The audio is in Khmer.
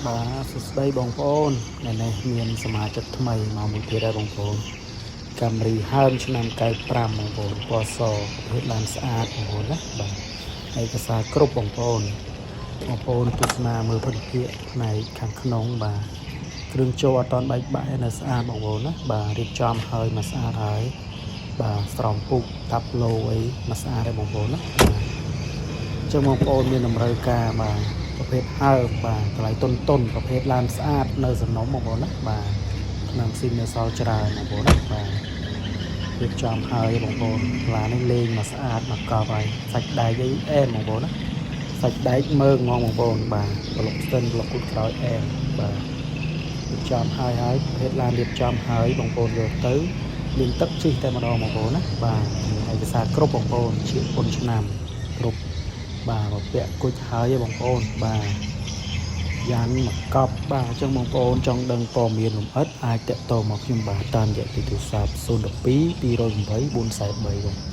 បាទសួស្តីបងប្អូនថ្ងៃនេះមានសមាជិកថ្មីមកមួយទៀតហើយបងប្អូន Camry ហើមឆ្នាំ95បងប្អូនពណ៌សប្រភេទឡានស្អាតបងប្អូនណាបាទឯកសារគ្រប់បងប្អូនបងប្អូនទស្សនាមើលភរិភាពផ្នែកខាងក្នុងបាទគ្រឿងចូលអត់តន់បែកបាក់ឯនៅស្អាតបងប្អូនណាបាទរៀបចំហើយមកស្អាតហើយបាទស្រោមពុកតាប់ឡូអីមកស្អាតហើយបងប្អូនណាបាទ ចឹងបងប្អូនមានតម្រូវការបាទប្រភេទហើមបាទតម្លៃតុនតុនប្រភេទឡានស្អាតនៅសំណុំបងប្អូនណាបាទឆ្នាំស៊ីមនៅសល់ច្រើនបងប្អូនណាបាទរៀបចំហើយបងប្អូនឡាននេះលេងមកស្អាតមកកប់ហើយសាច់ដែកអីអែមបងប្អូនណាសាច់ដែកមើងហ្មងបងប្អូនបាទប្លុកស្ទិនប្លុកគូតក្រោយអែមបាទរៀបចំហើយហើយប្រភេទឡានរៀបចំហើយបងប្អូនយកទៅលាងទឹកជិះតែម្ដងបងប្អូនណាបាទឯកសារគ្រប់បងប្អូនជាពុនឆ្នាំគ្រប់ បាទមកពាក់គុជហើយបងប្អូនបាទយ៉ាន់មកកប់បាទអញ្ចឹងបងប្អូនចង់ដឹងព័ត៌មានលម្អិតអាចតាក់ទងមកខ្ញុំបាទតាមរយៈទូរស័ព្ទ012 208 443បង។